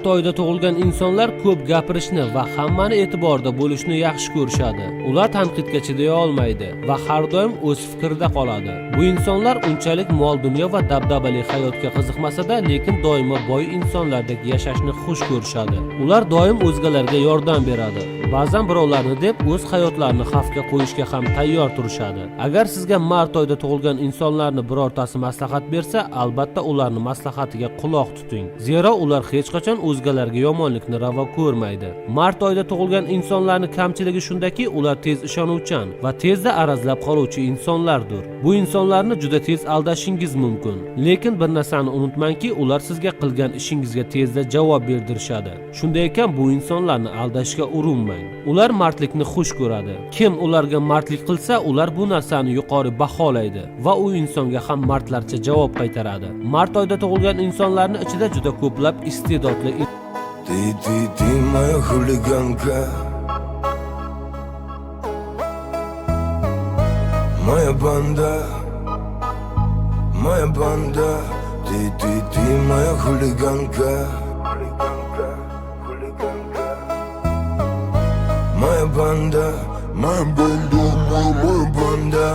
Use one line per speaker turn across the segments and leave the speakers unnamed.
Mart oyida tug'ilgan insonlar ko'p gapirishni va hammani e'tiborida bo'lishni yaxshi ko'rishadi. Ular tanqidga chiday olmaydi va har doim o'z fikrida qoladi. Bu insonlar unchalik mol-dunyo va dabdabali hayotga qiziqmasa-da, lekin doimo boy insonlardek yashashni xush ko'rishadi. Ular doim o'zgalarga yordam beradi. Ba'zan birovlarni deb o'z hayotlarini xavfga qo'yishga ham tayyor turishadi. Agar sizga mart oyida tug'ilgan insonlarni birortasi maslahat bersa, albatta ularni maslahatiga quloq tuting. Zero ular hech qachon o'zgalarga yomonlikni ravo ko'rmaydi. Mart oyida tug'ilgan insonlarning kamchiligi shundaki, ular tez ishonuvchan va tezda arazlab qoluvchi insonlardir. Bu insonlarni juda tez aldashingiz mumkin. Lekin bir narsani unutmangki, ular sizga qilgan ishingizga tezda javob berdirishadi. Shunday ekan, bu insonlarni aldashga urinmang. Ular mardlikni xush ko'radi. Kim ularga mardlik qilsa, ular bu narsani yuqori baholaydi va u insonga ham mardlarcha javob qaytaradi. Mart oyida tug'ilgan insonlarning ichida juda ko'plab iste'dodli
Ты, ты, ты моя хулиганка. Моя банда, моя банда. Ты, ты, ты моя хулиганка. Хулиганка, хулиганка. Моя банда, моя банда, моя, моя банда.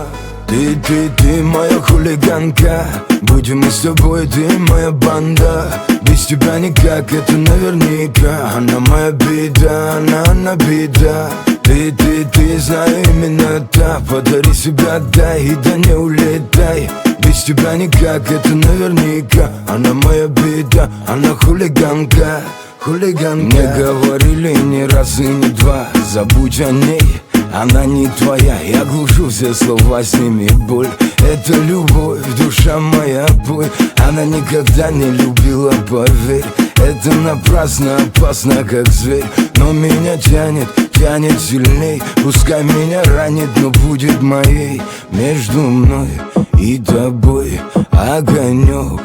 Ты, ты, ты моя хулиганка. Будем мы с тобой, ты моя банда. Без тебя никак, это наверняка. Она моя беда, она беда. Ты, ты, ты, знаю, именно та. Подари себя, дай, и да не улетай. Без тебя никак, это наверняка. Она моя беда, она хулиганка. Хулиганка. Мне говорили не раз и не два: забудь о ней, она не твоя. Я глушу все слова, с ними боль. Это любовь, душа моя, пой. Она никогда не любила, поверь. Это напрасно, опасно, как зверь. Но меня тянет, тянет сильней. Пускай меня ранит, но будет моей. Между мной и тобой огонек.